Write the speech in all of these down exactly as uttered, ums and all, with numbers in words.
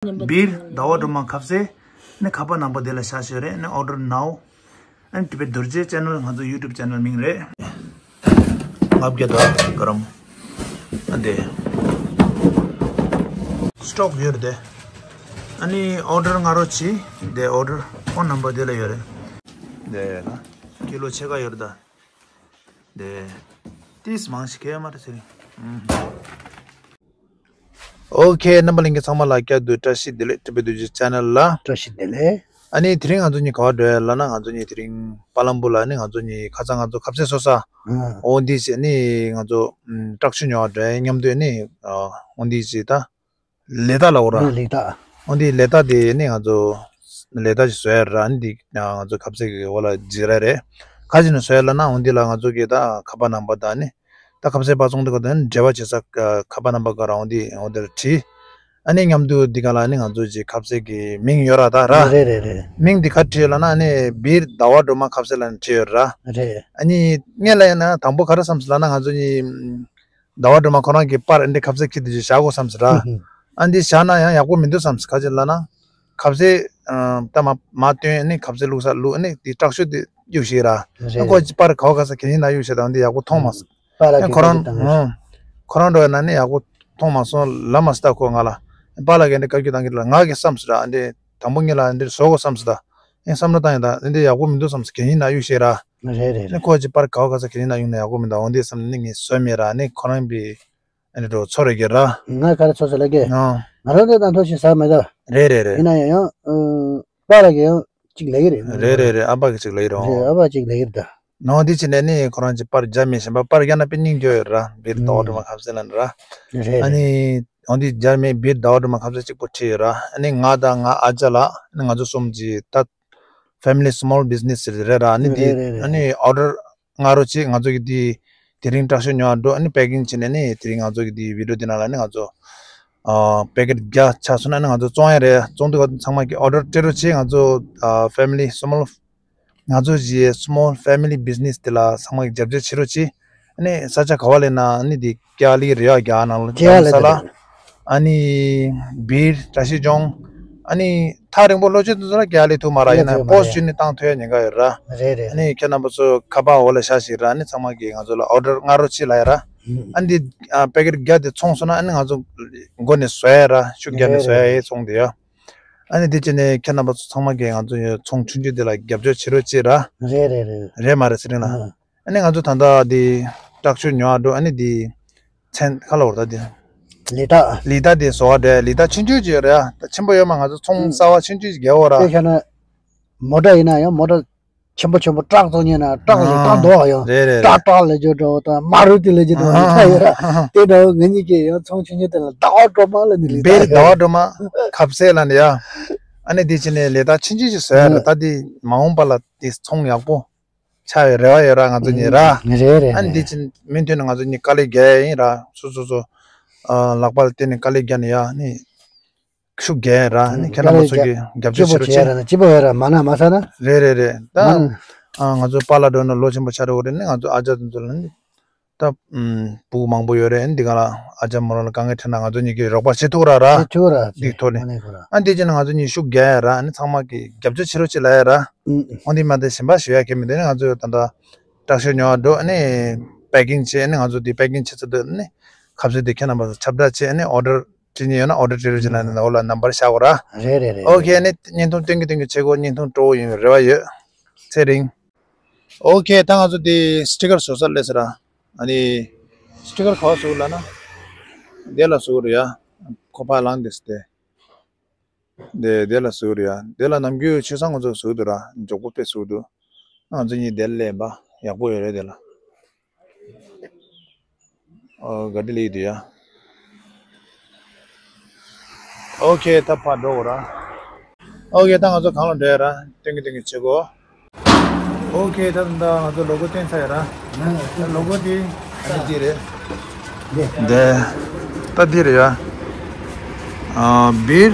བིར་ཟླ་བ་སྒྲོལ་མ་ཁ་ཟས་ནི་ཁ་པར་ནམ་བར་དེ་ལ་བཞག་བཞག་རེད། ནི་ཨོ་ཌར་ནའོ། ཨ་ནི་ཊི་བེཊ་རྡོ་རྗེ་ཅེ་ནལ་ང་ཚོ་ཡུ་ཊུབ་ཅེ་ནལ་མིང་རེད། ལྔ་བརྒྱ་དང་ག་རམ། ཨ་དེ། སི་ཊོག་ཡོད་རེད་དེ། ཨ་ནི་ཨོ་ཌར་སྔ་རོལ་བྱས། དེ་ཨོ་ཌར་ཕོན་ནམ་བར་དེ་ལ་ཡོད་རེད། དེ་ལ་ཀི་ལོ་ཕྱེད་ཀ་ཡོད་རེད་ད། དེ། ཏིས་མང་ཞིག་གས་མ་རེད་ཟེར། ཨུམ། ཨོ་ཁེ། རྣམ་པ་ལྷན་རྒྱས་ཚང་མ་ལ་བསྐྱར་དུ་བཀྲ་ཤིས་བདེ་ལེགས། ཊི་བེཊ་རྡོ་རྗེ་ཅེ་ནལ་ལ། བཀྲ་ཤིས་བདེ་ལེགས། ཨ་ནི་དེ་རིང་ང་ཚོ་གཉིས་ག་པར་འགྲོ་ཡ་ལབ་ན། ང་ཚོ་གཉིས་དེ་རིང་པ་ལམ་པུར་ལ་ནི་ང་ཚོ་གཉིས་ཁ་སང་ང་ཚོ་ཁ་ཟས་བཟོ་ས། ཨ། འོ་འདི་བྱས་ནི་ང་ཚོ་ཨུམ་ཊྲག་ཤོ་ཉོ་བ་འགྲོ་ཡ་མཉམ་དུ་ནི། ཨ། འོ་འདི་བྱས་ད། ལས་རྟགས་ལབ་དགོས་ར། ཨ། ལས་རྟགས། འོ་འདི་ལས་རྟགས་དེ་ནི་ང་ཚོ་ལས་རྟགས་ཅིག་བཟོ་ཡ་ར། ནི་འདི་ང་ཚོ་ཁ་ཟས་ཀྱི་འོག་ལ་བརྗེ་ར་རེད། ག་ཅི་ནས་བཟོ་ཡ་ལབ་ན། འོ་འདི་ལ་ང་ཚོ་གི་ད་ཁ་པར་ནམ་བར་དང་ནི། ད་ཁ་ཟས་པར་བཙོང་དུས་ག་དང་འབྲེལ་བ་བྱེད་ས་ཁ་པར་ནམ་བར་ག་ར་འོ་འདི་འོ་འདིར་བྲིས། ཨ་ནི་མཉམ་དུ་འདི་ག་ལ་ནི་ང་ཚོ་གི་ཁ་ཟས་ཀྱི་མིང་ཡོད་ར་ད་ར། རེད་རེད་རེད། མིང་འདི་ག་བྲིས་ལབ་ན། ཨ་ནི་བིར་ཟླ་བ་སྒྲོལ་མ་ཁ་ཟས་ལབ་ནས་བྲིས་ཡོད་ར། རེད། ཨ་ནི་ངས་ལབ་ཡ་ན་དང་པོ་ག་རེ་བསམ་སོང་ལབ་ན། ང་ཚོ་གཉིས་ཟླ་བ་སྒྲོལ་མ་ཁོ་རང་གི་པར་འདི་ཁ་ཟས་ཁྱེར་ཏེ་བཞག་དགོས་བསམ་སོང་ར། ཨ་འདི་བཞག་ན་ཡང་ཡག་པོ་མི་འདུག་བསམ་སོང་། ག་ཅི་ལབ་ན། ཁ་ཟས་ཨ་ད་མ་མ་བཏོན། ཨ་ནི་ཁ་ཟས་བླུགས་ས་བླུགས། ཨ་ནི་དེ་ཊྲག་ཤོ་དེ་གཡུག་ཤིག་ར། རེད། ཨ་ཁོ་ཅི་པར་ག་བ་ག་ས་གད་སྙིགས་ནང་གཡུག་ཤིག་དང་འདི་ཡག་པོ་མཐོང་མ་སོང་། པཱ་ལགས་ཨ་ཁོ་རང་། ཀྱིས་བཀའ་འདྲི་བཏང་ཡོད། ཨ་ཁོ་རང་འགྲོ་ཡ་ན་ནི་ཡག་པོ་མཐོང་མ་སོང་ལབ་མ་སོང་ད་ཁོ་ང་ལ། པཱ་ལགས་ཀྱིས་འདི་བཀའ་བཀྱོན་བཏང་གི་ར། ང་གིས་བསམ་སོང་ར། ཨ་འདི་དང་པོ་ངེད་ལ་འདི་བཟོ་དགོས་བསམ་སོང་ད། ཨ་བསམ་བློ་བཏང་ཡིན་ད། འདི་ཡག་པོ་མི་འདུག་བསམ་སོང་། གད་སྙིགས་ནང་གཡུག་ཤིག་ར། རེད་རེད་རེད། ནི་ཁོ་ཅི་པར་ག་བ་ག་ས་གད་སྙིགས་ནང་གཡུག་ན་ཡག་པོ་མི་འདུག་འོ་འདི་བསམ་ནས་ངས་བཟོས་མེད་ར། ནི་ཁོ་རང་པའི་ཨ་ནི་འགྲོ་ཚོར་རེ་གི་ར། ང་ག་རེ་ཚོར་སོང་ལབ་ཀྱི། ཨ། ང་རང་འདི་དང་ཐོག་ཞིག་ཟ་མེད་ད། རེད་རེད་རེད། ཡིན་ན་ཡང་ཡང་ཨ་པཱ་ལགས་ཀྱིས་ཡང་གཅིག་ལབ་ཀྱི་རེད། རེད་རེད་རེད། ཨ་ཕ་གིས་གཅིག་ལབ་ཀྱི་རེད། རེད། ཨ་ཕ་གཅིག་ལབ་ཀྱི་རེད་ད། ནང་འདི་ཕྱིན་ནས་ནི་ཁོ་རང་གཅིག་པར་རྒྱབ་མེད་བཞིན་པ། པར་རྒྱབ་ན་དཔེ་སྙིང་རྗེ་ཡོད་ར། བིར་ཟླ་བ་སྒྲོལ་མ་ཁ་ཟས་ལབ་ནི་ར། རེད་རེད། ཨ་ནི་འོ་འདི་རྒྱབ་མེད་བིར་ཟླ་བ་སྒྲོལ་མ་ཁ་ཟས་གཅིག་པོ་བྲིས་ཡོད་ར། ཨ་ནི་ང་དང་ང་ཨ་ཅག་ལགས། ཨ་ནི་ང་ཚོ་གསུམ་གྱིས་ད་family small business རེད་ར། ཨ་ནི་འདི། རེད་རེད་རེད། ཨ་ནི་ཨོ་ཌར་སྔ་རོལ་བྱས། ང་ཚོ་གིས་འདི་དེ་རིང་ཊྲག་ཤོ་ཉོ་བ་འགྲོ། ཨ་ནི་པེ་ཀིང་བྱས་ནས་ནི་དེ་རིང་ང་ཚོ་གི་འདི་བི་ཌི་ཡོ་འདི་ནང་ལ་ནི་ང་ཚོ་ཨ་པེ་ཀེཊ་བརྒྱ་ཆགས་སོང་ན་ནི་ང་ཚོ་བཙོང་ཡ་རེད། བཙོང་དུས་ཚང་མ་གིས་ཨོ་ཌར་སྤྲད་རོགས་བྱེད། ང་ཚོ་ཨ་family small ང་ཚོ་གི་small family business དེ་ལ་ཚང་མ་གིས་རྒྱབ་སྐྱོར་བྱེད་རོགས་བྱེད། ཨ་ནི་ས་ཆ་ག་བ་ལབ་ན་ཨ་ནི་དེ་ཀ་ལི་རེད་ཡ། རྒྱ་ནག་ལ་རྒྱ་ལ་ས་ལ། རེད། ཨ་ནི་བིར་བཀྲ་ཤིས་ལྗོངས། ཨ་ནི་ཐག་རིང་པོ་ལྷོ་ཕྱོགས་དེ་ཚོ་ལ་ཀ་ལི་ཐུག་མ་ར། ཡིན་ན་པོ་སི་ཊི་བྱས་ནས་བཏང་ཐུབ་ཡ་ཉེན་ཁ་ཡོད་ར། རེད་རེད། ཨ་ནི་ཁྱེད་རྣམ་པ་ཚོ་ཁ་པར་འོག་ལ་བཞག་ཤིག་ར། ཨ་ནི་ཚང་མ་གིས་ང་ཚོ་ལ་ཨོ་ཌར་སྔ་རོལ་བྱེད་ལབ་ཡ་ར། ཨ་ནི་དེ་ཨ་པེ་ཀེཊ་བརྒྱ་དེ་ཚོང་སོང་ན་ཨ་ནི་ང་ཚོ་མགོ་ནས་བཟོ་ཡ་ར། ཤུགས་རྒྱབ་ནས་བཟོ་ཡ་ཡི་ཚོང་དེ་ཡ། ཨ་ནི་དེ་བྱས་ནས་ཁྱེད་རྣམ་པ་ཚོ་ཚང་མ་གིས་ང་ཚོ་ཡི་ཚོང་ཆུང་ཆུང་དེ་ལ་རྒྱབ་སྐྱོར་བྱེད་རོགས་བྱེད་ར། རེད་རེད་རེད། རེད་མ་རེད་ཟེར་ན། ཨ་ནི་ང་ཚོ་ད་ལྟ་དེ་ཊྲག་ཤོ་ཉོ་བ་འགྲོ། ཨ་ནི་དེ་མཚན་ག་ལབ་དགོས་རེད་ད། དེ་ལས་རྟགས། ལས་རྟགས་དེ་བཟོ་བ་འདྲ། ལས་རྟགས་ཆུང་ཆུང་ཅིག་ཡོད་རེད་ཡ། ད་ཆེན་པོ་ཡོད་མ། ང་ཚོ་ཚོང་གསར་བ་ཆུང་ཆུང་ཅིག་རྒྱག་དགོས་ར། དཔེ་བཞག་ན་མོ་ཊ་ཡིན་ན་ཡང་མོ་ཊ་ཆེན་པོ་ཆེན་པོ་ཊྲག་བཙོང་མཁན་ན་ཊྲག་ལས་ཨ་ཊྲག་འདོགས་ཡོད། རེད་རེད་ཊྲག་རེད། ཊྲག་ལས་ཀྱི་འགྲོ་དང་མ་རུ་ཏི་ལས་ཀྱི་འགྲོ་ནི་ཆ་ཡོད་ར། དེ་འདྲ་བོ་ང་གཉིས་ཀྱིས་ཡང་ཚོང་ཆུང་ཆུང་དེ་ལ་ཟླ་བ་སྒྲོལ་མ་ལབ་ནི་ལས་བིར་རྟགས་ཟླ་བ་ཡོད། སྒྲོལ་མ་ཁ་ཟས་ལབ་ནི་ཡ། ཨ་ནི་དེ་བྱས་ནས་ལས་རྟགས་ཆུང་ཆུང་ཅིག་བཟོ་ཡ་ར། ཨ་ད་དེ་མ་འོངས་པ་ལ་དེ་ཚོང་ཡག་པོ་ཆགས་ཡོད་རེ་བ་ཡོད་ར། ང་ཚོ་གཉིས་ར། རེད་རེད། ཨ་ནི་རེད། དེ་བྱས་མུ་མཐུད་ནས་ང་ཚོ་གཉིས་དཀའ་ལས་རྒྱག་ཡ་ཡིན་ར། སོ་སོ་སོ་ཨ་ལག་པ་ལ་བརྟེན་ནས་དཀའ་ལས་རྒྱག་ནི་ཡ། ཨ་ནི་ཤུགས་རྒྱག་ཡ་ར། ཨ་ནི་ཁྱེད་རྣམ་པ་ཚོ་གིས་རྒྱབ་སྐྱོར་བྱེད་རོགས་བྱེད། སྐྱིད་པོ་བྱེད་ཡ་ར་ན། སྐྱིད་པོ་ཡོད་ར། མ་ན་མ་ས་ན། རེད་རེད་རེད། ད་ཨ་ང་ཚོ་པཱ་ལགས་འགྲོ་ན་ལོ་ཆེན་པོ་ཆགས་འགྲོ་གི་རེད། ནི་ང་ཚོ་ཨ་ཅག་དེ་ཚོ་ལ་ནི། ད་ཨུམ་བུ་མང་པོ་ཡོད་རེད། འདི་ག་ལ་ཨ་ཅག་མོ་རང་ལ་དཀའ་ངལ་འཕྲད་ན་ང་ཚོ་གཉིས་ཀྱིས་རོགས་པ་བྱེད་ཐུབ་ར་ར། བྱེད་ཐུབ་ར། འདི་ཐོག་ནས། ཨ་ནི་ཁོ་ར། ཨ་འདི་བྱས་ན་ང་ཚོ་གཉིས་ཤུགས་རྒྱག་ཡ་ར། ཨ་ནི་ཚང་མ་གིས་རྒྱབ་སྐྱོར་བྱེད་རོགས་བྱེད་ལབ་ཡ་ར། ཨུམ། འོ་འདི་མ་གཏོགས་གཞན་པ་ཞུ་ཡ་གང་མི་འདུག་ཨ་ནི་ང་ཚོ་ད་ལྟ་ཊྲག་ཤོ་ཉོ་བ་འགྲོ། ཨ་ནི་པེ་ཀིང་བྱེད། ཨ་ནི་ང་ཚོ་འདི་པེ་ཀིང་བྱེད་ཚར་དུས་ཨ་ནི་ཁ་ཟས་འདི་ཁྱེད་རྣམ་པ་ཚོ་ཁྱབ་བསྒྲགས་བྱེད། ཨ་ནི་ཨོ་ཌར་ཅིག་ཉིད་ཡོད་ན་ཨོ་ཌར་སྤྲད་རོགས་བྱེད་ལབ་ནས་འོག་ལ་ནམ་བར་བཞག་གོ་ར། རེད་རེད་རེད། ཨོ་ཁེ། ཨ་ནི་བརྙན་ཐུང་སྟོན་གྱི་སྟོན་གྱི་བྱེད་དགོས། བརྙན་ཐུང་སྤྲོ་བོ་ཡོང་བའི་རེ་བ་ཡོད། ཚེ་རིང་། ཨོ་ཁེ། ད་ང་ཚོ་དེ་སི་ཊི་ཀར་བཟོ་སར་སླེབས་སོང་ར། ཨ་ནི་སི་ཊི་ཀར་ག་པར་བཟོ་དགོས་ལབ་ན། དེ་ལ་བཟོ་དགོས་རེད་ཡ། ཁོ་པ་ལང་དེ་སི་ཏེ། དེ་དེ་ལ་བཟོ་དགོས་རེད་ཡ། དེ་ལ་ནམ་རྒྱུན་ཆུ་སྲང་ང་ཚོ་བཟོ་གི་འདུག་ར། མགྱོགས་པོ་དཔེ་བཟོ་གི་འདུག་ང་ཚོ་གཉིས་དེ་ལ་སླེབས་པ་ཡག་པོ་ཡོད་རེད་དེ་ལ། ཨོ་ག་འདྲ་ལེགས་འདུག་ཡ། ཨོ་ཁེ། ད་ཕར་འགྲོ་དགོས་ར། ཨོ་ཁེ། ད་ང་ཚོ་གང་ལ་འགྲོ་ཡ་ར། སྟོན་གྱི་སྟོན་གྱི་བྱེད་དགོས། ཨོ་ཁེ། ད་ད་ང་ཚོ་ལོ་གོ་བསྟན་ཚར་ཡ་ར། ད་ལོ་གོ་དེ་ཨ་ནི་འདི་རེད། འདི་ད་འདི་རེད་ཡ། ཨ་བིར་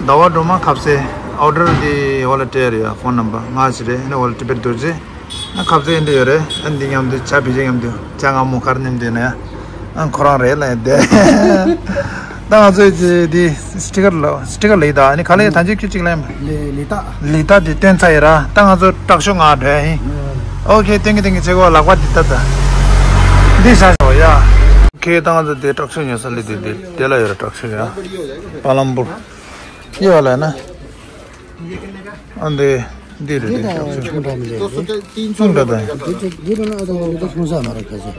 ཟླ་བ་སྒྲོལ་མ་ཁ་ཟས། ཨོ་ཌར་འདི་འོག་ལ་སྤྲད་ཡ་རེད་ཡ། ཕོན་ནམ་བར་ང་ཞིག་རེད། ཨ་ནི་འོག་ལ་ཊི་བེཊ་རྡོ་རྗེ། ཨ་ཁ་ཟས་འདི་ཡོད་རེད། ཨ་འདི་མཉམ་དུ་ཇ་བི་ཇེ་མཉམ་དུ་ཇ་མངར་མོ་ག་རེ་མཉམ་དུ་ཡོད་ན་ཡ། ཨ་ཁོ་རང་རེད་ལ་ཡ་དེ། ད་ང་ཚོས་དེ་དེ་སི་ཊི་ཀར་ལ་སི་ཊི་ཀར་ལེགས་ད་ཨ་ནི་ག་ལེ་ཐང་ཅིག་ཁྱུ་གཅིག་ལེན། ལེ་ལེ་ད། ལེགས་ད་དེ་སྟོན་ཚར་ཡིན་ར། ད་ང་ཚོ་དྲག་ཤོས་ང་འགྲོ་ཡ་ཡིན། ཨོ་ཁེ། ཐེང་གི་ཐེང་གི་ཆེ་གོ། ལག་པ་འདི་ད་ད་འདི་ཤ་ཤོ་ཡ། ཨོ་ཁེ། ད་ང་ཚོ་དེ་དྲག་ཤོས་ཉོ་ས་ལེ་དེ་དེ་དེ་ལ་ཡོད་ར། དྲག་ཤོས་ཡ་པ་ལམ་པུར་ཡོད་ལ་ན། ཨ་འདི་འདི་རེད། དེ་དྲག་ཤོས་ཆུང་འདྲ་མི་རེད། ཆུང་འདྲ་ད། འདི་ཚོ་འདི་རུ་ན་ཨ་ད་ང་ཚོ་ཆུང་ས་མ་རེད། ཁ་ཤས་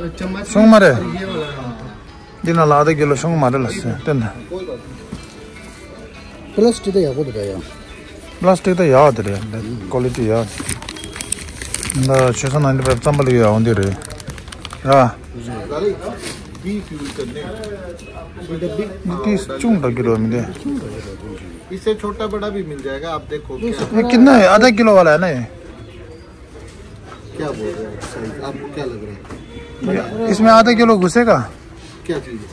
ཆུང་མ་རེད། འདི་ནང་ལ་ཨ་ད་ཀི་ལོ་ཤོང་མ་རེད་ལ་སེ་བསྟན་ད། པ་ལ་སི་ཊིག་ད་ཡག་པོ་འདུག་ད་ཡང་། པ་ལ་སི་ཊིག་ད་ཡག་དེ་རེད། ཀོ་ལི་ཊི་ཡག་འདི་ཆོས་ས་ནང་འདི་བབ་རྩམ་པ་ལ་ཡག་འོང་དེ་རེད་ར། འདི་ཅུང་ད་ཀི་ལོ་མི་འདི། इससे छोटा बड़ा भी मिल जाएगा, आप देखो क्या। ये कितना है? आधा किलो वाला है ना ये? क्या बोल रहे हैं साइज? आपको क्या लग रहा है? इसमें आधा किलो घुसेगा? क्या चीज है?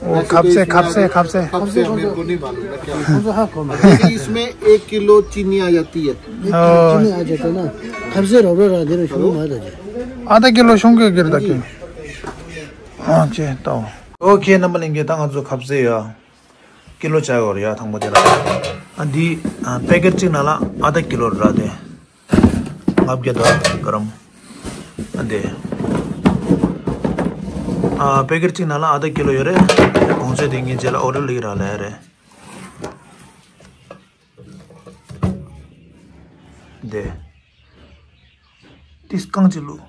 वो ऐसे तो खपसे, इसमें खपसे, आधा खपसे। खपसे मेरे को नहीं मालूम ना क्या है। क्योंकि इसमें एक किलो चीनी आ जाती है। चीनी आ जाता है ना। खपसे रो रो रा दे रो शुरू मार दे। आधा किलो ཤོང་གི་ཀིར་ད་ཀི། ཨ་ཅེ་ཏོ། ཨོ་ཁེ། རྣམ་པ་ལྷན་རྒྱས། ད་ང་ཚོ་ཁབ་ཟས་ཡ་ཀི་ལོ་ཆ་ཡོད་རེད་ཡ། དང་པོ་དེ་ལ་ཨ་འདི་ཨ་པེ་ཀེཊ་གཅིག་ནང་ལ་ཨ་ད་ཀི་ལོ་ར་དེ། ལྔ་བརྒྱ་དང་ག་རམ། ཨ་འདི་ཨ་པེ་ཀེཊ་གཅིག་ནང་ལ་ཨ་ད་ཀི་ལོ་ཡོད་རེད། གོང་ཚད་དེ་ངས་རྗེས་ལ་ཨོ་ཌར་ལིག་ར་ལས་རེད། འདི། ཏིས་རྐང་གཅིག་བླུགས།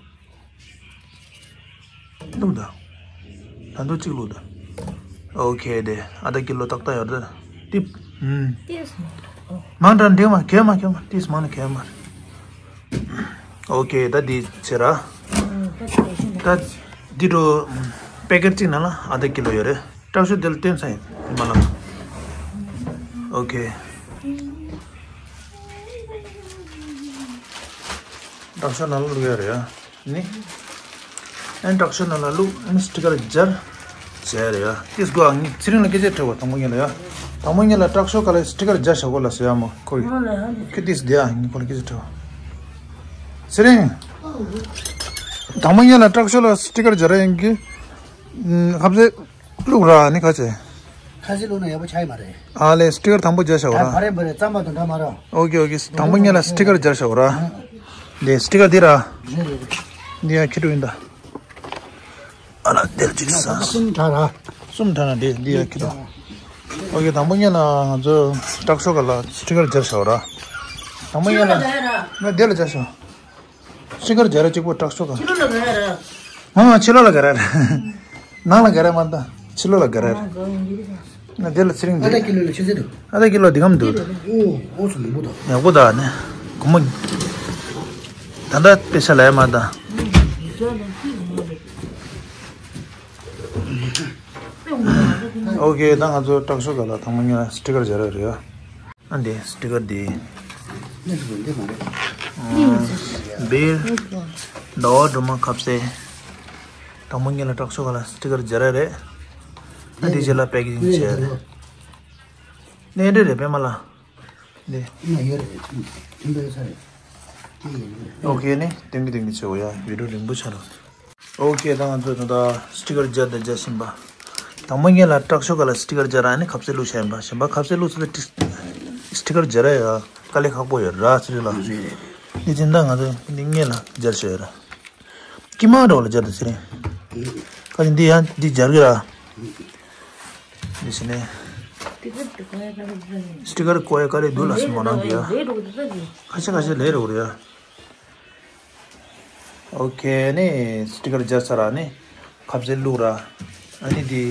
བླུགས་ད། ད་དུང་གཅིག་བླུགས་ད། ཨོ་ཁེ། དེ་ཨ་ད་ཀི་ལོ་ཏག་ཏག་ཡོད་རེད། ཏིབ། ཨུམ། ཏིས་མ། མང་དྲགས་འདྲེ་མ་གས་མ་གས་མ། ཏིས་མང་ན་གས་མ་རེད། ཨོ་ཁེ། ད་འདི་བྱེད་ར། ད་འདི་འགྲོ། པེ་ཀེཊ་གཅིག་ནང་ལ་ཨ་ད་ཀི་ལོ་ཡོད་རེད། དྲག་ཤོས་དེ་ལ་བསྟན་ཚར་ཡིན་མ་ལ། ཨོ་ཁེ། དྲག་ཤོས་ནང་ལ་བླུག་ཡ་རེད་ཡ། ནི། ཨན་དྲག་ཤོས་ནང་ལ་བླུག་ཨན་སི་ཊི་ཀར་སྦྱར། བྱས་རེད་ཡ། ཏིས་གོ་ཨ་ངས་ཚེ་རིང་ལ་སྐད་ཆ་དྲི་བ། དང་པོ་ཉིད་ལ་ཡ། དང་པོ་ཉིད་ལ་དྲག་ཤོས་ག་ལ་སི་ཊི་ཀར་སྦྱར་བྱ་གོ་ལ་ཟེར་ཡ་མོ་ཁོ་གི། ཁི་ཏིས་དེ་ཨ་ངས་ཁོ་ལ་སྐད་ཆ་དྲི་བ། ཚེ་རིང་། དང་པོ་ཉིད་ལ་དྲག་ཤོས་ལ་སི་ཊི་ཀར་སྦྱར་ཡ་ཡིན་གི། ཁབ་ཟས། བླུག་ར་ནི་ཁ་ཆེ། ཁ་ཆེ་བླུག་ན་ཡག་པོ་ཆགས་ཡོད་མ་རེད། ཨ་ལེ་སི་ཊི་ཀར་དང་པོ་སྦྱར་བྱ་བ་ར། བ་རེད་བ་རེད། རྩམ་པ་དང་འདྲ་མ་རེད། ཨོ་ཁེ་ཨོ་ཁེ། དང་པོ་ཉིད་ལ་སི་ཊི་ཀར་སྦྱར་བྱ་བ་ར། ལེ་སི་ཊི་ཀར་འདི་ར། རེད་རེད་རེད། འདི་ཡང་ཁྱི་ཀྲུ་ཡིན་ད། ཨ་ལ་དེར་ཅིག་ས། གསུམ་དྲག་ར། གསུམ་དྲག་ན་འདི་འདི་ཡང་ཁྱི་ཀྲུ། ཨོ་ཁེ། དང་པོ་ཉིད་ལ་ང་ཚོ་དྲག་ཤོས་ག་ལ་སི་ཊི་ཀར་སྦྱར་བྱ་བ་ར། དང་པོ་ཉིད་ལ་ང་འདི་ལ་སྦྱར་བྱ་བ། སི་ཊི་ཀར་སྦྱར་ར་གཅིག་པོ་དྲག་ཤོས་ག། ཕྱི་ལོགས་ལ་ག་ར་ར། ཨ་ཕྱི་ལོགས་ལ་ག་ར་ར། ནང་ལ་ག་ར་མ་ད། ཕྱི་ལོགས་ལ་ག་ར་ར། ང་དེ་ལ་ཚེ་རིང་འདི། ཨ་ད་ཀི་ལོ་ལ་ཆུ་ཚད་འདུག་ཨ་ད་ཀི་ལོ་འདི་གམ་འདུག་ཨོ་ཨོ་སུ་མང་པོ་ད། ཡག་པོ་ད་ནི། གོ་མོ། ད་ད་དཔེ་ཆ་ལ་ཡ་མ་ད། ཨོ་ཁེ། ད་ང་ཚོ་དྲག་ཤོས་ག་ལ་དང་པོ་ཉིད་ལ་སི་ཊི་ཀར་སྦྱར་ར་རེད་ཡ། ཨ་འདི་སི་ཊི་ཀར་འདི། སྦིར། ཟླ་བ་སྒྲོལ་མ་ཁབ་ཟས། དང་པོ་ཉིད་ལ་དྲག་ཤོས་ག་ལ་སི་ཊི་ཀར་སྦྱར་ར་རེད། ཨ་འདི་རྗེས་ལ་པེ་ཀེ་ཇིང་བྱས་རེད། ནས་འདྲེ་རེད་པད་མ་ལ། འདི། ཨོ་ཁེ་ནི་ཏིང་གི་ཏིང་གི་བྱེད་འོ་ཡ། བི་ཌིའོ་རིང་པོ་ཆགས་རོགས། ཨོ་ཁེ། ད་ང་ཚོས་ད་ལྟ་སི་ཊི་ཀར་སྦྱར་དང་སྦྱར་བཞིན་པ། དང་པོ་ཉིད་ལ་དྲག་ཤོས་ག་ལ་སི་ཊི་ཀར་སྦྱར་ར་ནི་ཁབ་ཟས་བླུགས་བཞིན་པ། གཞན་པ་ཁབ་ཟས་བླུགས་ཚུལ་ལ་སི་ཊི་ཀར་སྦྱར་ཡ་དཀའ་ལས་ཁག་པོ་ཡོད་ར་ཚེ་རིང་ལ། འདི་ཅི་འདྲ་ང་ཚོས་འདི་སྔས་ལ་སྦྱར་བཞིན་ཡོད་ར། ཀི་མ་འགྲོ་ལ་སྦྱར་དང་ཚེ་རིང་། ཁ་ཅིག་འདི་ཡང་འདི་སྦྱར་གི་ར། འདི་ཟེར་ནས། སི་ཊི་ཀར་བཀོད་ཡ་དཀའ་ལས་འདུག་ལ་སི་མོ་ནང་གི་ཡ། ཁ་ཤས་ཁ་ཤས་ལས་རོགས་རེད་ཡ། ཨོ་ཁེ་ནི་སི་ཊི་ཀར་སྦྱར་ཚར་ར་ནི་ཁབ་ཟས་བླུགས་ར། ཨ་ནི་དེ་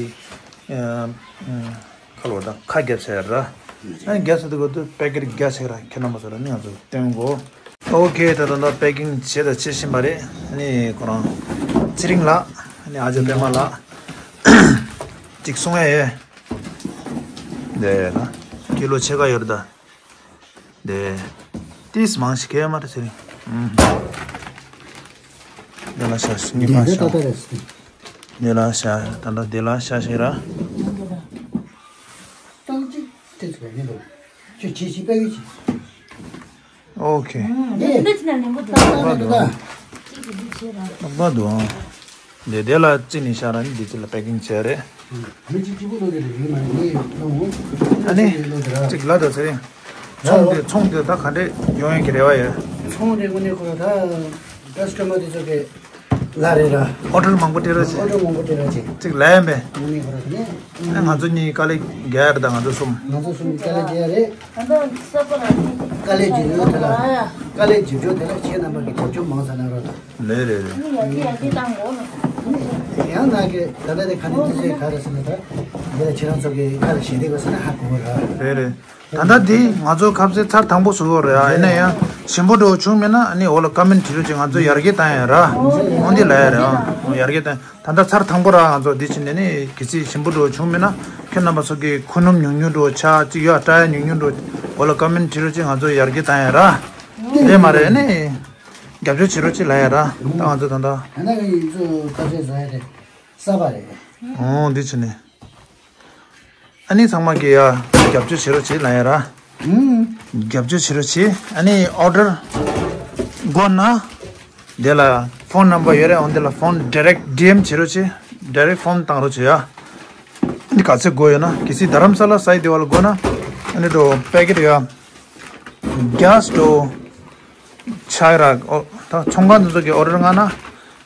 ཁ་ལོ་དང་ཁ་བརྒྱབ་ཚར་ར། ཨ་ནི་བརྒྱབ་ཚར་དུས་གོ་དུ་པེ་ཀེཊ་བརྒྱབ་ཚར་ར། ཁྱེད་རྣམ་པ་ཚོ་ལ་ནི་ང་ཚོ་སྟོན་གོ། ཨོ་ཁེ། ད་ད་ད་པེ་ཀིང་བྱས་དང་བྱེད་བཞིན་པ་རེད། ཨ་ནི་ཁོ་རང་ཚེ་རིང་ལགས། ཨ་ནི་ཨ་ཅག་པད་མ་ལགས། ཅིག་གསུང་ཡ་ཡོད། དེ་ན་ཀི་ལོ་ཕྱེད་ཀ་ཡོད་རེད་ད། དེ། ཏིས་མང་ཞིག་གས་མ་རེད་ཟེར། ཨུམ། དེ་ལ་ཤ་ཞིག་གཉིས་པ་ཤ། དེ་ལ་ཤ་ད་ལྟ་དེ་ལ་ཤ་ཞིག་ར། ཨོ་ཁེ། ལག་པ་འདུག་ཨང་། དེ་དེ་ལ་ཅི་ནས་ཤ་ར་ནི་དེ་ཅི་ལ་པེ་ཀིང་བྱས་རེད། མི་གཅིག་གཅིག་པུ་བློ་དེ་རེད། ཡོད་མ་རེད། ངས་བློ་ངོ་། ཨ་ནི་བློ་དེ་ར། གཅིག་ལ་ད་ཚེ་རིང་། ཚོང་དེ་ཚོང་དེ་ད་ག་འདྲས་ཡོང་ཡོང་གི་རེ་བ་ཡོད། ཚོང་དེ་དངོས་གནས་ཁོ་ར་ད་ཀ་སི་ཊ་མར་དེ་ཚོ་གི་ལ་རེད་ར། ཨོ་ཌར་མང་པོ་སྤྲད་རོགས་བྱེད། ཨོ་ཌར་མང་པོ་སྤྲད་རོགས་བྱེད། གཅིག་ལ་ཡིན་པས། དངོས་གནས་ཁོ་ར་དེ་ནས། ཨ་ང་ཚོ་གཉིས་དཀའ་ལས་རྒྱག་ཡ་རེད། ད་ང་ཚོ་གསུམ། ང་ཚོ་གསུམ་དཀའ་ལས་རྒྱག་ཡ་རེད། དཀའ་ལས་རྒྱག་ཡོད་དེ་ལ། དཀའ་ལས་རྒྱག་རྒྱུ་དེ་ལ་ཁྱེད་རྣམ་པ་གི་རྒྱབ་སྐྱོར་མང་ཙམ་གནང་རོགས་དང་། ལེ་རེད་རེད། ཡང་ང་གི་ད་ལྟ་དེ་ག་ནས་དུས་ཚོད་ག་རེ་ཟེར་ན་ད། འདི་ལ་ཁྱེད་རང་ཚོ་གི་ཁ་ལ་ཞེ་དྲག་ཟེར་ན་ཧ་གོ་གི་རེད། རེད་རེད། ད་ལྟ་འདི་ང་ཚོ་ཁ་ཟས་ཚར་དང་པོ་བཟོ་གི་རེད། ཨ་ཡིན་ན་ཡང་ཞིམ་པོ་འདྲ་བོ་བྱུང་མེད་ན་ཨ་ནི་འོག་ལ་ཀོ་མེན་ཊི་བྲིས་རོགས་བྱེད། ང་ཚོ་ཡར་རྒྱས་བཏང་ཡ་ར། འོང་འདི་ལ་ཡ་རེད། ཨ་ཡར་རྒྱས་བཏང་། ད་ལྟ་ཚར་དང་པོ་ར། ང་ཚོ་འདི་ཕྱིན་ནས་ནི་གལ་སྲིད་ཞིམ་པོ་འདྲ་བོ་བྱུང་མེད་ན་ཁྱེད་རྣམ་པ་ཚོ་གི་ཁུ་སྣུམ་ཉུང་ཉུང་འདྲ་བོ་ཆ་གཅིག་ཡོད། སྐྲ་ཡ་ཉུང་ཉུང་འདྲ་བོ་འོག་ལ་ཀོ་མེན་ཊི་བྲིས་རོགས་བྱེད། ང་ཚོ་ཡར་རྒྱས་བཏང་ཡ་ར། རེད་མ་རེད། ཨ་ནི་རྒྱབ་སྐྱོར་བྱེད་རོགས་བྱེད་ལ་ཡ་ར། ད་ང་ཚོ་ད་ལྟ། ད་ནི་ང་ཚོ་ཁ་ཟས་བཟོ་ཡ་དེ་གསར་པ་རེད། ཨོ་འདི་ཕྱིན་ནས། ཨ་ནི་ཚང་མ་གིས་ཡ་རྒྱབ་སྐྱོར་བྱེད་རོགས་བྱེད་ལ་ཡ་ར། ཨུམ། རྒྱབ་སྐྱོར་བྱེད་རོགས་བྱེད། ཨ་ནི་ཨོ་ཌར་དགོས་ན་དེ་ལ་ཕོན་ནམ་བར་ཡོད་རེད། འོ་འདི་ལ་ཕོན་ཌི་རེག་ཌི་ཨེམ་བྱེད་རོགས་བྱེད། ཌི་རེག་ཕོན་བཏང་རོགས་བྱེད་ཡ། ཨ་ནི་ག་ཚོད་དགོས་ཡོད་ན། གལ་སྲིད་རྡ་རམ་ས་ལ་སའི་དེ་བ་ལ་དགོས་ན་ཨ་ནི་འགྲོ་པེ་ཀེཊ་ཡ་གྷེ་སི་སི་ཊོབ། ཆག་ར། ཨོ་ད་ཚོང་ཁང་དེ་ཚོ་གི་ཨོ་ཌར་མངགས་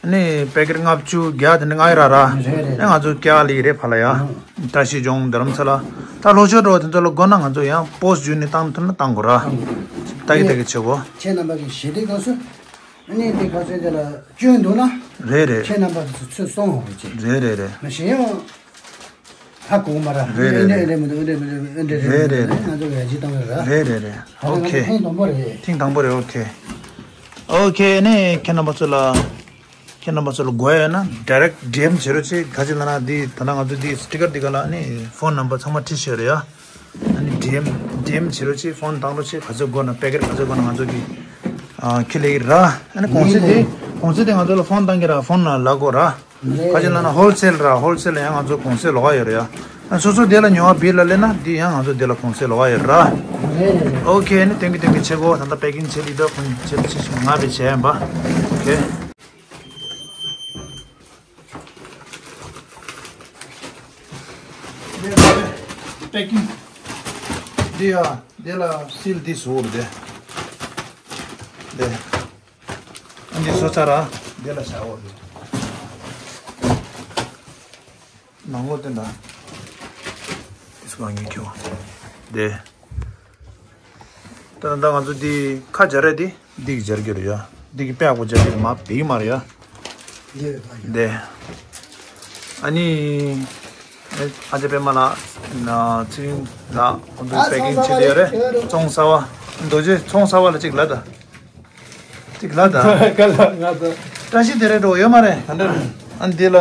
ན་ནི་པེ་ཀེཊ་ལྔ་བཅུ་བརྒྱ་དེ་འདྲ་མངགས་ཡ་ར་ར། རེད་རེད། ཨེ་ང་ཚོ་སྐྱེལ་ལི་རེད་ཕར་ལ་ཡ། ཨང་། བཀྲ་ཤིས་ལྗོངས་རྡ་རམ་ས་ལ། ད་ལྷོ་ཕྱོགས་འགྲོ་བ་དེ་ཚོ་ལ་དགོས་ན་ང་ཚོ་ཡང་པོ་སི་ཊི་བརྒྱུད་ནས་བཏང་ཐུབ་ན་བཏང་དགོས་ར། ཨང་། ད་གི་ད་གི་བྱེད་དགོས། ཁྱེད་རྣམ་པ་གི་ཞལ་འདེབས་གནང་སོང་། ཨ་ནི་འདི་ག་ཚོད་དེ་ལ་སྐྱོན་འདུག་ན། རེད་རེད། ཁྱེད་རྣམ་པ་གི་ཚོ་ཚོད་གསོང་འོང་བ་བྱེད། རེད་རེད་རེད། མ་གཞི་ཡང་། ཧ་གོ་མ་ར། རེད་རེད་ཨེ་འདྲ་ཨེ་འདྲ་མི་འདུག་ཨེ་འདྲ་མི་འདུག་ཨེ་འདྲ་རེད་རེད་མི་འདུག་རེད་རེད། ང་ཚོ་ཡར་རྒྱས་གཏོང་གི་ར། རེད་རེད་རེད། ད་ང་ཚོ་ཨོ་ཁེ། ཐེངས་དང་པོ་རེད། ཐེངས་དང་པོ་རེད། ཨོ་ཁེ། ཨོ་ཁེ། ནས་ཁྱེད་རྣམ་པ་ཚོ་ལ། ཁྱེད་རྣམ་པ་ཚོ་ལ་དགོས་ཡོད་ན་ཌི་རེག་ཌི་ཨེམ་བྱེད་རོགས་བྱེད། ག་ཅི་ལབ་ན་འདི་ད་ལྟ་ང་ཚོ་འདི་སི་ཊི་ཀར་འདི་ག་ལ་ནི་ཕོན་ནམ་བར་ཚང་མ་བྲིས་བཞག་ཡོད་རེད་ཡ། ཨ་ནི་ཌི་ཨེམ་ཌི་ཨེམ་བྱེད་རོགས་བྱེད། ཕོན་བཏང་རོགས་བྱེད། ག་ཚོད་དགོས་ན་པེ་ཀེཊ་ག་ཚོད་དགོས་ན་ང་ཚོ་གི་ཨ་ཁྱེར་ལེ་གི་ར། ཨ་ནི་གོང་ཚད་དེ་གོང་ཚད་དེ་ང་ཚོ་ལ་ཕོན་བཏང་གི་ར། ཕོན་ལ་ལབ་དགོས་ར། ག་ཅི་ལབ་ན་ཧོལ་སེལ་ར། ཧོལ་སེལ་ལ་ཡང་ང་ཚོ་གོང་ཚད་ལོགས་ཀ་ཡོད་རེད་ཡ། ཨ་སོ་སོ་དེ་ལ་ཉོ་བ་བིར་ལ་སླེབས་ན་འདི་ཡང་ང་ཚོ་དེ་ལ་གོང་ཚད་ལོགས་ཀ་ཡོད་ར། ཨོ་ཁེ། ཨ་ནི་ཐེངས་གི་ཐེངས་གི་བྱེད་དགོས། ད་ལྟ་པེ་ཀིང་བྱེད་དེ་འདྲ་ཁོང་བྱེད་ཆེ་ཞིང་ང་བས་བྱས་ཡིན་པ། ཨོ་ཁེ། པེ་ཀིང་། འདི་ཡ། འདི་ལ་སིལ་འདི་བཟོ་རེད་དེ། འདི། འདི་བཟོ་ཚར་ར། འདི་ལ་བཞག་འོ་དེ། ནང་ལོགས་དེ་འདྲ། འདི་སུ་གང་ཡིན་ཁྱོད། འདི། ད་ད་ང་ཚོ་འདི་ཁ་སྦྱར་རེད་དེ། འདི་གི་སྦྱར་གྱི་རེད་ཡ། འདི་གི་དཔེ་ཡག་པོ་སྦྱར་གྱི་རེད། མ་བེག་མ་རེད་ཡ། འདི། ཨ་ནི། ཨ་ཅེ་པད་མ་ལགས། ཚེ་རིང་ལགས། ཁོང་ཚོའི་པེ་ཀིང་བྱེད་དེ་ཡོད་རེད། ཚོང་གསར་བ། རྡོ་རྗེ་ཚོང་གསར་བ་ལ་གཅིག་ལབ་དང་། གཅིག་ལབ་དང་། ག་ལ་ང་ཚོ། བཀྲ་ཤིས་བདེ་ལེགས་འགྲོ་ཡོད་མ་རེད། ག་འདྲ་རེད། ཨ་འདི་ལ།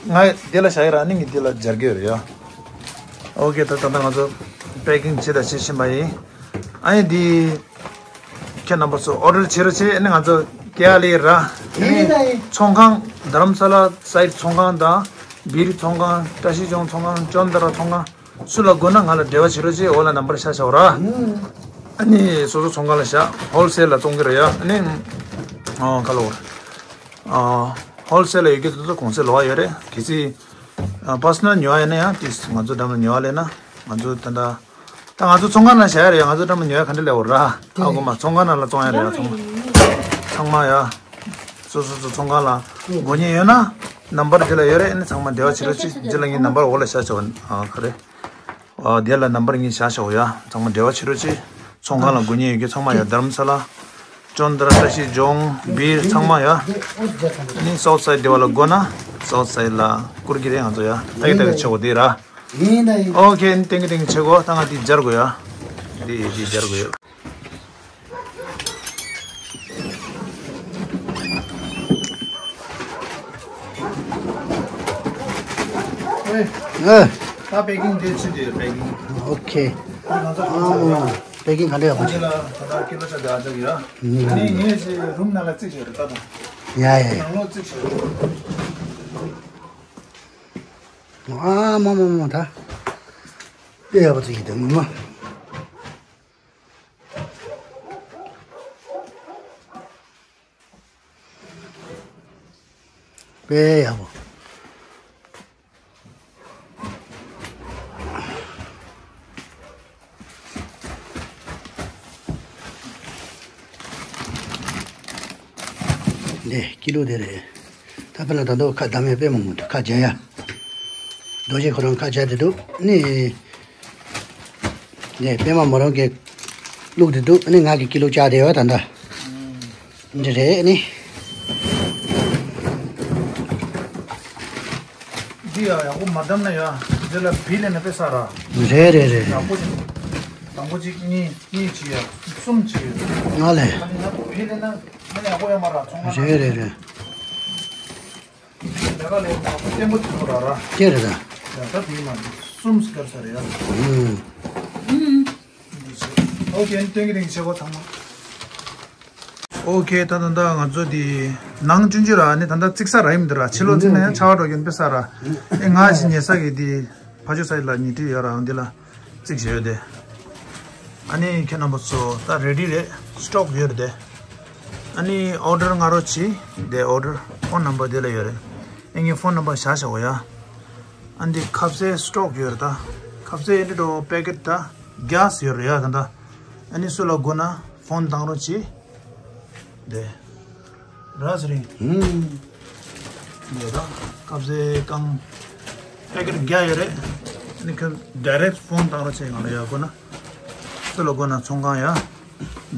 ང་འདི་ལ་བཞག་ཡོད་ར། ཨ་ནི་ངས་འདི་ལ་སྦྱར་གྱི་ཡོད་རེད་ཡ། ཨོ་ཁེ། ད་ད་ལྟ་ང་ཚོ་པེ་ཀིང་བྱེད་དང་བྱེད་བཞིན་པ་ཡིན། ཨ་ནི་འདི། ཁྱེད་རྣམ་པ་ཚོ་ཨོ་ཌར་བྱེད་རོགས་བྱེད། ཨ་ནི་ང་ཚོ་སྐྱེལ་ལེ་ར། ཨ་ནི་ཚོང་ཁང་། རྡ་རམ་ས་ལ་སའིཌ་ཚོང་ཁང་དང་། བིར་ཚོང་ཁང་། བཀྲ་ཤིས་ལྗོངས་ཚོང་ཁང་། ཅོན་ཏ་ར་ཚོང་ཁང་། སུ་ལ་དགོས་ན་ང་ལ་འབྲེལ་བ་བྱེད་རོགས་བྱེད། འོག་ལ་ནམ་བར་བཞག་བཞག་ར། ཨ་ནི་སོ་སོ་ཚོང་ཁང་ལ་བཞག་ཧོལ་སེལ་ལ་བཙོང་གི་རེད་ཡ། ཨ་ནི། ཨོ་ཁ་ལོ། ཨ་ཧོལ་སེལ་ལ་ཡོད་ཀྱི་དེ་ཚོ་གོང་ཚད་ལོགས་ཀ་ཡོད་རེད། གལ་སྲིད་ཨ་པར་སོ་ནལ་ཉོ་བ་ཡིན་ན་ཡང་དེ་ང་ཚོ་འགྲམ་ལ་ཉོ་བ་སླེབས་ན་ང་ཚོ་ད་ལྟ། ད་ང་ཚོ་ཚོང་ཁང་ནང་བཞག་ཡ་རེད། ང་ཚོ་འགྲམ་ལ་ཉོ་ཡ་ག་འདྲ་སླེབས་འོ་ར། ཨ་ཁོ་མ་ཚོང་ཁང་ནང་ལ་བཙོང་ཡ་རེད་ཡ། ཚང་མ་ཚང་མ་ཡ། སོ་སོ་སོ་ཚོང་ཁང་ལ་དགོས་མཁན་ཡོད་ན་ནམ་བར་འདི་ལ་ཡོད་རེད། ཨ་ནི་ཚང་མ་འབྲེལ་བ་བྱེད་རོགས་བྱེད། འདི་ལ་ངའི་ནམ་བར་འོག་ལ་བཞག་བཞག་ཨ་ག་རེ། ཨ་འདི་ལ་ནམ་བར་ངས་བཞག་བཞག་ཡ། ཚང་མ་འབྲེལ་བ་བྱེད་རོགས་བྱེད། ཚོང་ཁང་ལ་དགོས་མཁན་ཡོད་མཁན་ཚང་མ་ཡ། རྡ་རམ་ས་ལ། ཅོན་ཏ་ར། བཀྲ་ཤིས་ལྗོངས། བིར། ཚང་མ་ཡ། ཨ་ནི་སའུཐ་སའིཌ་འདི་བ་ལ་དགོས་ན་སའུཐ་སའིཌ་ལ་བསྐུར་གྱི་རེད་ང་ཚོ་ཡ། ད་གི་ད་གི་ཆོག་གོ་འདི་ར། ཡིན་ད་ཡིན། ཨོ་ཁེ། ཨ་ནི་ཏན་གི་ཏན་གི་བྱེད་དགོས། ད་ང་འདི་སྦྱར་དགོས་ཡ། འདི་འདི་སྦྱར་དགོས་ཡ། ཨེ། ཨེ། ད་པེ་ཀིང་འདི་ཕྱིན་དེ་པེ་ཀིང་། ཨོ་ཁེ། ང་ཚོ་ཨ་མ་པེ་ཀིང་ག་འདྲ་ཡག་པོ་བྱུང་། ད་ལྟ་ཀི་ལོ་ཆ་བརྒྱ་ཆ་ཡོད། ཨ་ནི་ངས་ཅིག་རུམ་ནང་ལ་བརྩིགས་བྱས་རེད་ད་དང་། ཡ་ཡ་ཡ། ནང་ལོགས་བརྩིགས་བྱས་རེད། ཨ་མ་མ་མ་ད། དཔེ་ཡག་པོ་བརྩིགས་ཡོད་དེ་ངོ་མ། དཔེ་ཡག་པོ། འདི་ཀི་ལོ་དེ་རེད། ད་དཔེར་ན་ད་དུང་ཁ་བདམས་ཡ་པད་མ་མོ་དེ་ཁ་རྒྱག་ཡ། རྡོ་རྗེ་ཁོ་རང་ཁ་རྒྱག་དེ་འདུག་ནི། འདི་པད་མ་མོ་རང་གི་བླུགས་དེ་འདུག་ནི། ང་གི་ཀི་ལོ་བཅག་བསྡད་ཡོད་ད་ལྟ། འདི་རེད་ནི། འདི་ཡ་ཡག་པོ་མ་བདམས་ན་ཡ། འདི་ལ་བིལ་ལེན་ན་དཔེ་ས་ར། རེད་རེད་རེད། ཡག་པོ་ཅིག་དང་པོ་གཅིག་གཉིས་གཉིས་བྱས་ཡ། གསུམ་བྱས་ཡ། ང་ལས། ཨ་ནི་ན་བིལ་ལེན་ན་ན་ཡག་པོ་ཡོད་མ་ར་ཚོང་ཁང་། རེད་རེད་རེད། ལས་ཀ་ལས་ཡག་པོ་བརྟན་པོ་བྱེད་དགོས་ར་ར། དེ་རེད་ད། ཡ་ད་བིལ་མ་གསུམ་བརྒྱབ་ས་རེད་ཡ། ཨུམ། ཨོ་ཁེ། སྟོན་གྱི་རིང་བྱེད་སྒོ་ཚང་མ། ཨོ་ཁེ། ད་ད་ད་ང་ཚོ་དེ་ནང་ཆུང་ཆུང་ར་ནི་ད་ད་བརྩིགས་ས་ར་ཡིན་འདི་ར། ཕྱི་ལོགས་བརྩིགས་ན་ཡང་ཆར་པ་འགྲོ་རྒྱུ་དཔེ་ས་ར། ཨེ་ང་ཞིག་ཉལ་ས་གི་དེ་ཕ་ཆོས་ས་ཡི་ལ་ཉལ་ཁྲི་ཡོད་ར། འདི་ལ་བརྩིགས་བྱས་ཡོད་དེ། ཨ་ནི་ཁྱེད་རྣམ་པ་ཚོ་ད་རེ་ཌི་རེད། སི་ཊོག་ཡོད་རེད་དེ། ཨ་ནི་ཨོ་ཌར་སྔ་རོ་བྱེད་དེ། ཨོ་ཌར་ཕོན་ནམ་བར་དེ་ལ་ཡོད་རེད། ཨེ་ངའི་ཕོན་ནམ་བར་བཞག་བཞག་གོ་ཡ། ཨ་འདི་ཁ་ཟས་སི་ཊོག་ཡོད་རེད་ད། ཁ་ཟས་ཨེ་འདྲི་འགྲོ་པེ་ཀེ་ཊི་ད་རྒྱགས་ཡོད་རེད་ཡ་ད་ད། ཨ་ནི་སུ་ལ་དགོས་ན་ཕོན་བཏང་རོགས་གྱིས། དེ་ར་ཟེར་རིང་། ཧུམ། དེ་ད་ཁ་ཟས་གང་པེ་ཀེ་ཊི་རྒྱགས་ཡོད་རེད། ཨ་ནི་ཁྱོད་ཌའི་རེག་ཕོན་བཏང་རོགས་བྱེད། ང་ལ་ཡ་དགོས་ན། སུ་ལ་དགོས་ན་ཚོང་ཁང་ཡ།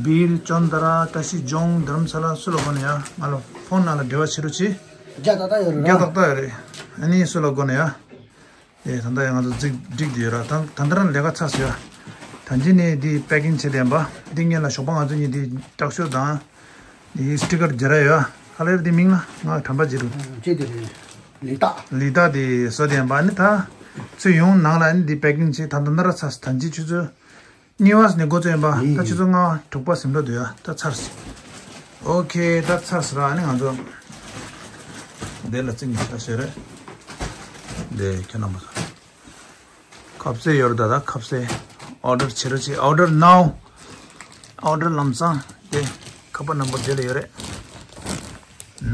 བིར་ཅོན་ཏ་ར་བཀྲ་ཤིས་ལྗོངས་དྷ་རམ་ས་ལ་སུ་ལ་དགོས་ན་ཡ། ང་ལ་ཕོན་ནང་ལ་འབྲེལ་བ་བྱེད་རོགས་གྱིས། རྒྱགས་ཏག་ཏག་ཡོད་རེད་ར། རྒྱགས་ཏག་ཏག་ཡོད་རེད། ཨ་ནི་སུ་ལ་དགོས་ན་ཡ། དེ་ད་ལྟ་ཡང་ང་ཚོ་རྫིག་སྒྲིག་དེ་ཡོད་ར། ད་ད་ལྟ་རང་ལས་ཀ་ཚར་སོང་ཡ། ད་འདི་ནས་འདི་པེ་ཀིང་བྱེད་བསྡད་པ། འདི་སྔོན་ལ་ཞོགས་པ་ང་ཚོ་གཉིས་འདི་ཀྲག་ཤོས་དང་། འདི་སི་ཊི་ཀར་རྒྱག་ར་ཡོད། ག་ལེར་འདི་མིང་ལ་ང་དྲན་པ་བརྗེད་འདུག་ཅེས་དེ་རེད། ལི་ཏ། ལི་ཏ་དེ་བཟོ་བསྡད་པ། ནི་ད་ཚོས་ཡོང་ནང་ལ་ནི་འདི་པེ་ཀིང་བྱེད། ད་ད་ལྟ་ར་ཚར་སོང་། ད་འདི་ཆུ་ཚོད་གཉིས་པ་ནས་འགོ་བཙུགས་ཡིན་པ། ད་ཆུ་ཚོད་ལྔ་དྲུག་པ་ཟིན་འགྲོ་འདུག་ཡ། ད་ཚར་སོང་། ཨོ་ཁེ། ད་ཚར་སོང་ར། ཨ་ནི་ང་ཚོ་འདི་ལ་བརྩིགས་ནས་ཆ་ཤས་རེད། འདི་ཁྱེད་རྣམ་པ་ཚོ་ཁ་ཟས་ཡོད་རེད་ད། ད་ཁ་ཟས་ཨོ་ཌར་བྱེད་རོགས་གྱིས། ཨོ་ཌར་ནའོ། ཨོ་ཌར་ལམ་སང་། དེ་ཁ་པར་ནམ་བར་དེ་ལ་ཡོད་རེད།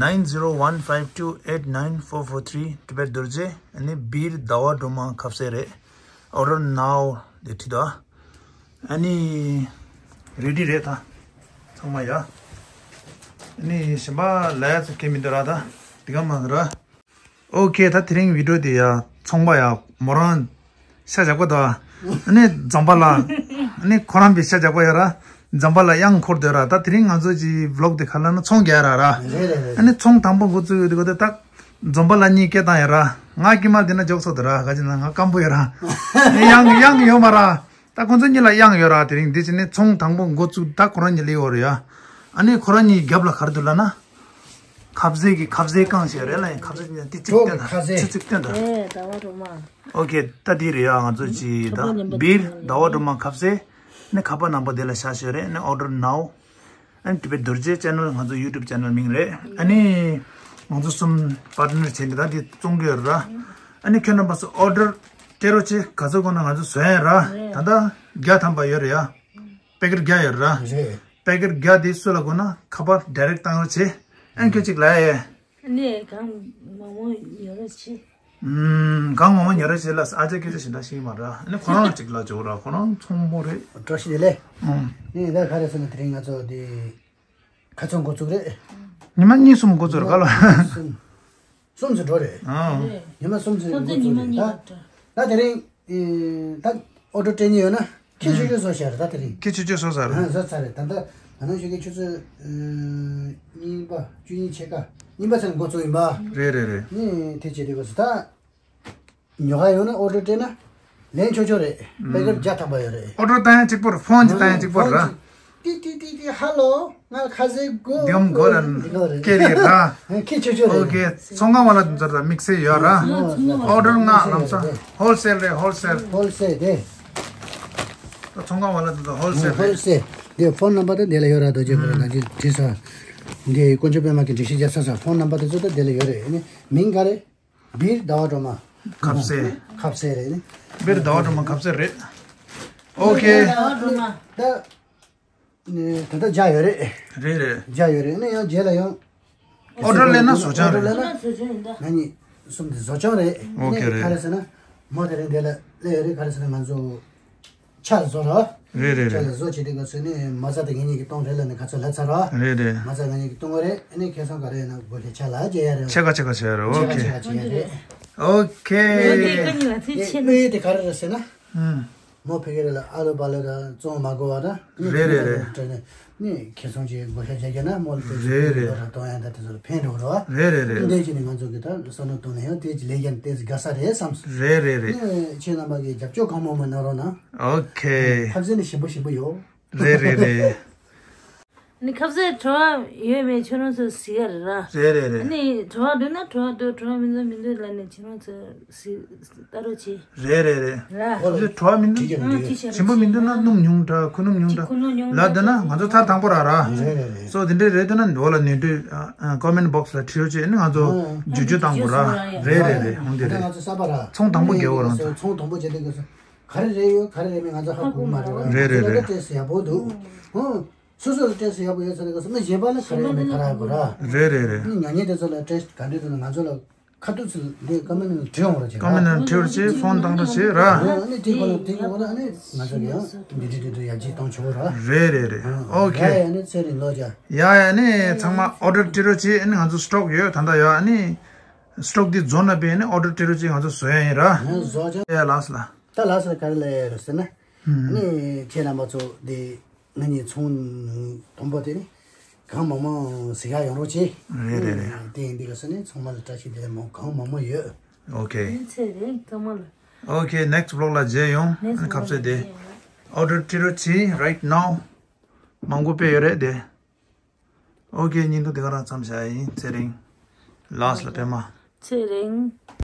nine zero one five two eight nine four four three། ཊི་བེཊ་རྡོ་རྗེ། ཨ་ནི་བིར་ཟླ་བ་སྒྲོལ་མ་ཁ་ཟས་རེད། ཨོ་ཌར་ནའོ་དེ་བྲིས་འདུག་ཨ་ནི་རེ་ཌི་རེད་ད། ཚང་མ་ཡ། ཨ་ནི་གཞན་པ་ལབ་ཡ་ཚོ་གལ་མི་འདུག་ར་ད། འདི་ག་མ་ར། ཨོ་ཁེ། ད་དེ་རིང་བི་ཌི་ཡོ་དེ་ཡ་ཚོང་པ་ཡ་མོ་རང་ཤ་རྒྱགས་པ་དང་། ཨ་ནི་འཛོམས་པ་ལགས། ཨ་ནི་ཁོ་རང་གི་ཤ་རྒྱགས་པ་ཡ་ར། འཛོམས་པ་ལགས་གཡང་འཁོར་དེ་ར། ད་དེ་རིང་ང་ཚོ་གི་བི་ལོག་དེ་ག་ལབ་ན་ཚོང་རྒྱག་ར་ར། རེད་རེད་རེད། ཨ་ནི་ཚོང་དང་པོ་འགོ་བཙུགས་ཡོད་དེ་གོ་དེ་ད། འཛོམས་པ་ལགས་གཉིས་སྐད་བཏང་ཡོད་ར། ང་དཀྱིལ་མ་འདི་ན་འཇོག་སོང་དེ་ར། ག་ཅི་ན་ང་སྐམ་པོ་ཡོད་ར། ཨ་ནི་གཡང་གཡང་ཡོད་མ་ར། ད་ཁོང་ཚོ་གཉིས་ལ་གཡང་ཡོད་ར། དེ་རིང་འདི་ཅི་ནས་ཚོང་དང་པོ་འགོ་བཙུགས། ད་ཁོ་རང་གཉིས་ལས་ཡོད་རེད་ཡ། ཨ་ནི་ཁོ་རང་གཉིས་རྒྱབ་ལ་ག་རེ་འདུག་ལབ་ན། ཁ་ཟས་ཀྱི་ཁ་ཟས་གང་ཞིག་རེད་ལ། ཡང་ཁ་ཟས་ཀྱི་ཏི་ཙིག་བསྟན་ད། ཁ་ཟས། ཆུ་ཙིག་བསྟན་ད། ཨེ་ཟླ་བ་སྒྲོལ་མ། ཨོ་ཁེ། ད་འདི་རེད་ཡ། ང་ཚོ་ཅི་ད་བིར་ཟླ་བ་སྒྲོལ་མ་ཁ་ཟས། ནི་ཁ་པར་ནམ་བར་དེ་ལ་བཞག་ཤོས་རེད། ནི་ཨོ་ཌར་ནའོ། ཨ་ནི་ཊི་བེཊ་རྡོ་རྗེ་ཅེ་ནལ་ང་ཚོ་ཡུ་ཊུབ་ཅེ་ནལ་མིང་རེད། ཨ་ནི་ང་ཚོ་གསུམ་པར་ཊི་ནར་བྱས་ནས་ད་འདི་བཙོང་གི་ཡོད་ར། ཨ་ནི་ཁྱོད་རྣམ་པ་ཚོ་ཨོ་ཌར་སྤྲད་རོགས་བྱེད། ག་ཚོད་དགོས་ན་ང་ཚོ་བཟོ་ཡ་ར། རེད། ད་ལྟ་བརྒྱ་ཐམ་པ་ཡོད་རེད་ཡ། པེ་ཀེཊ་བརྒྱ་ཡོད་ར། རེད། པེ་ཀེཊ་བརྒྱ་དེ་སུ་ལ་དགོས་ན་ཁ་པར་ཌའི་རེག་བཏང་རོགས་བྱེད། ཨ་ནི་ཁྱོད་གཅིག་ལབ་ཡ། ཨ་ནི་གང་མང་མང་ཉོ་རོགས་བྱེད། ཨུམ། གང་མང་མང་ཉོ་རོགས་བྱེད་ལ། ཨ་ཅག་སྐད་ཆ་ཞིག་འདྲ་ཞིག་མ་ར། ཨ་ནི་ཁོ་རང་གཅིག་ལ་འཇོག་ར། ཁོ་རང་ཚོང་པོ་རེད། བཀྲ་ཤིས་བདེ་ལེགས། ཨུམ། ནི་ད་ག་རེ་ཟེར་ན་དེ་རིང་ང་ཚོ་དེ་ཁ་ཚོན་འགོ་བཙུགས་རེད། ཉི་མ་གཉིས་གསུམ་འགོ་བཙུགས་རེད་ག་ལ། གསུམ། གསུམ་ཙམ་འགྲོ་རེད། ཨང་། ཉི་མ་གསུམ་ཙམ་འགོ་བཙུགས་རེད་ད། ད་དེ་རིང་ཨེ་ད་ཨོ་ཌར་སྤྲད་མཁན་ཡོད་ན་ཁྱི་ཆོས་ཆོས་བཟོ་བཞག་རེད་ད་དེ་རིང་། ཁྱི་ཆོས་ཆོས་བཟོ་ཚར་རེད། ཨང་། བཟོ་ཚར་རེད། ད་ལྟ་ང་རང་ཞོགས་ཀའི་ཆུ་ཚོད་ཨེ་གཉིས་པ་བཅུ་གཉིས་ཕྱེད་ཀ་གཉིས་པ་ཚར་འགོ་བཙུགས་ཡིན་པ། རེད་རེད་རེད། ནི་དེ་བྱས་དུས་སྐབས་སུ་ད། ཉོ་ག་ཡོང་ན་ཨོ་ཌར་སྤྲད་ན་ལེན་ཆོག་ཆོག་རེད། པེ་ཀེཊ་བརྒྱ་ཐམ་པ་ཡོད་རེད། ཨོ་ཌར་བཏང་ཡ་གཅིག་པོ་རེད། ཕོན་གཅིག་བཏང་ཡ་གཅིག་པོ་རེད་ར། ཏི་ཏི་ཏི་ཏི། ཧ་ལོ། ང་ཁ་ཟས་དགོས། འདི་མོ་དགོས་ལ་འདི་ལོ་རེད། སྐད་རེད་ར། ཁྱི་ཆོས་ཆོས་རེད། ཨོ་ཁེ། ཚོང་ཁང་བ་ལ་འཛར་ད་དམིགས་བསལ་ཡོད་ར། ཨོ་ཌར་ལྔ་ལམ་སང་ཧོལ་སེལ་རེད། ཧོལ་སེལ། ཧོལ་སེལ་དེ། ད་ཚོང་ཁང་བ་ལ་འཛར་ད་ཧོལ་སེལ་རེད། ཧོལ་སེལ། འདི་ཕོན་ནམ་བར་དེ་འདི་ལ་ཡོད་ར། རྡོ་རྗེ་ཁོ་རང་ནང་ཆེན་བྲིས་ས། འདི་དཀོན་མཆོག་པད་མ་གི་སྒྲིག་གཞི་བརྒྱབ་ཚར་ས། ཕོན་ནམ་བར་དེ་ཚོ་ད་འདི་ལ་ཡོད་རེད། ཨ་ནི་མིང་ག་རེ། བིར་ཟླ་བ་སྒྲོལ་མ། ཁ་ཟས། ཁ་ཟས་རེད་ནི། བིར་ཟླ་བ་སྒྲོལ་མ་ཁ་ཟས་རེད། ཨོ་ཁེ། ཟླ་བ་སྒྲོལ་མ། ད་ནི་ད་ལྟ་བརྒྱ་ཡོད་རེད། རེད་རེད། བརྒྱ་ཡོད་རེད། ནི་ཡང་རྗེས་ལ་ཡང་ཨོ་ཌར་ལེན་ན་བཟོ་ཆོག་རེད། ཨོ་ཌར་ལེན་ན་བཟོ་ཆོག་ཡིན་ད། ང་གཉིས་གསུམ་དེ་བཟོ་ཆོག་རེད། ཨོ་ཁེ་རེད། ནི་ག་རེ་ཟེར་ན་མོ་དེ་རིང་དེ་ལ་སླེབས་ཡོད་རེད། ག་རེ་ཟེར་ན་ང་ཚོ་ཆ་བཟོ་ར། རེད་རེད་རེད། ཅག་ལ་བཟོ་བྱེད་དུས་ག་ཚོད་ནི་མ་རྩ་དེ་ངེད་གཉིས་ཀྱི་གཏོང་རེད་ལ་ནི་ག་ཚོད་ལྷ་ཚ་ར། རེད་རེད། མ་རྩ་ངེད་གཉིས་ཀྱི་གཏོང་གི་རེད། ཨ་ནི་ཁེ་སང་ག་རེ་ཡིན་ན་སྒོ་ལྷེ་ཆ་ལ་རྒྱ་ཡ་རེད། ཆེ་ག་ཆེ་ག་ཆེ་རེད། ཆེ་ཨོ་ག་ཆེ་ཁེ། ག་ཆེ་ཡ་རེད། ཨོ་ཁེ། ཨོ་ཁེ། ཀ་གཉིས་ལ་ཚིག་ཆེ་ན། དངོས་ཡོད་དེ་ག་རེ་རེད་ཟེར་ན། ཨུམ། མོ་ཕ་གི་རེད་ལ་ཨ་ལོ་པ་ལོ་དང་བཙོང་མ་དགོས་པ་དང་། རེད་རེད་རེད། ནི་ཁེ་སང་ཅིག་སྒོ་ལྷེ་ཆ་རྒྱ་ན་མོ་ལ་དེ་རེད་རེད། ཚོད་གཏོང་ཡ་ད་དེ་ཚོ་ལ་ཕན་འགྲོ་རོགས། རེད་རེད་རེད། འདི་ཅི་ནི་ང་ཚོ་གི་ད་བསམ་བློ་གཏོང་ན་ཡང་དེ་ཅི་ལས་ཀྱང་ཏོག་ཙམ་དགའ་ས་རེད་བསམ། རེད་རེད་རེད། ནི་ཁྱེད་རྣམ་པ་གི་རྒྱབ་སྐྱོར་གང་མང་མང་གནང་རོགས་གནང་། ཨོ་ཁེ། ཁ་ཟས་ནི་ཞིམ་པོ་ཞིམ་པོ་ཡོད། རེད་རེད་རེད། ནི་ཁ་ཟས་བྲོ་བ་ཡོད་མེད་ཁྱོད་རང་ཚོ་གཟིགས་ཡ་རེད་ར། རེད་རེད་རེད། ནི་བྲོ་བ་འདུག་ན་བྲོ་བ་འདུག་བྲོ་བ་མི་འདུག་མི་འདུག་ལ་ནི་ཁྱོད་རང་ཚོ་གཟིགས་ལྟ་རོགས་གྱིས། རེད་རེད་རེད། ར། ཁ་ཟས་བྲོ་བ་མི་འདུག་ཨ་ཁྱི་ཤ་རེད། ཞིམ་པོ་མི་འདུག་ན་སྣུམ་ཉུང་དྲགས་ཁུ་སྣུམ་ཉུང་དྲགས་ཁུ་སྣུམ་ཉུང་ལ་འདི་ན་ང་ཚོ་ཚར་དང་པོ་ར་ར། རེད་རེད་རེད། སོ་དེ་འདྲས་རེད་འདུག་ན་འདི་བ་ལ་ནོར་འཁྲུལ་ཀོ་མེན་བོག་སི་ལ་བྲིས་རོགས་བྱེད། ནི་ང་ཚོ་ཨ་བསྒྱུར་བཅོས་བཏང་དགོས་ར། རེད་རེད་རེད། འོང་དེ་ད་རེད། ང་ཚོ་གསར་པ་ར། ཚོང་དང་པོ་རྒྱལ་བོ་རང་ཚོ། ཚོང་དང་པོ་བྱེད་དུས་སྐབས་སུ། ག་རེ་རེད་ཡོད་ག་རེ་རེད་མེད་ང་ཚོ་ཧ་གོ་གི་མ་རེད་ར། རེད་རེད་རེད། ང་ཚོ་ལ་སྤྲད་ས་ཡག་པོ་འདུག་ཧུམ། སོ་སོ་ལ་སྤྲད་ས་ཡག་པོ་ཡོད་ས་རེད་ག་སོ་མི་གཞན་པ་ལ་ག་རེ་ཡོད་མེད་ག་རེ་ཧ་གོ་ར། རེད་རེད་རེད། ནི་ཉན་ཉན་དེ་ཚོ་ལ་སྤྲད་ག་འདྲས་འདུག་ན་ང་ཚོ་ལ་ཁ་ཐུག་ཚུལ་འདི་ཀོ་མེན་ནང་བྲིས་འོང་ར་བྱེད་ཀོ་མེན་ནང་བྲིས་རོགས་བྱེད། ཕོན་བཏང་རོགས་བྱེད་ར། ཨ་ནི་དེ་གོ་ལ་དེ་གོ་ལ་ཨ་ནི་ང་ཚོ་གི་ཡང་འདི་འདྲས་འདི་འདྲས་ཡར་རྒྱས་གཏོང་ཆོག་ར། རེད་རེད་རེད། ཨོ་ཁེ། ཡ་ཡ་ནི་ཚེ་རིང་ལོ་བརྒྱ། ཡ་ཡ་ནི་ཚང་མ་ཨོ་ཌར་སྤྲད་རོགས་བྱེད། ཨ་ནི་ང་ཚོ་སི་ཊོག་ཡོད་ད་ལྟ་ཡ་ཨ་ནི། སི་ཊོག་འདི་རྫོགས་ན་པས་ནི་ཨོ་ཌར་སྤྲད་རོགས་ཅིག་ང་ཚོ་བཟོ་ཡ་ཡིན་ར། ང་བཟོ་ཅང་། ཡ་ལགས་སོ་ལགས། ད་ལགས་སོ་ག་རེ་ལབ་ཡ་རེད་ཟེར་ན། ཨུམ། ནི་ཁྱེད་རྣམ་པ་ཚོ་འདི་ང་གཉིས་ཚོང་དང་པོ་དེ་ནི་གང་མང་མང་གཟིགས་ཡ་ཡོང་རོགས་གྱིས། རེད་རེད་རེད། དེ་ཡིན་དུས་ག་ས་ནི་ཚང་མ་ལ་བཀྲ་ཤིས་བདེ་ལེགས་མང་གང་མང་མང་ཡོད། ཨོ་ཁེ། ཚེ་རིང་ཚང་མ་ལ། ཨོ་ཁེ། ནེག་སི་ཊི་བི་ལོག་ལ་མཇལ་ཡོང་། ནེག་སི་ཊི་ཁ་ཟས་དེ་ཨོ་ཌར་སྤྲད་རོགས་གྱིས་རའིཊ་ནའོ། མང་པོ་དཔེ་ཡོད་རེད་དེ། ཨོ་ཁེ། བརྙན་ཐུང་འདི་ག་རང་མཚམས་བཞག་ཡིན། ཚེ་རིང་། ལགས་སོ་ལགས་པད་མ། ཚེ་རིང་།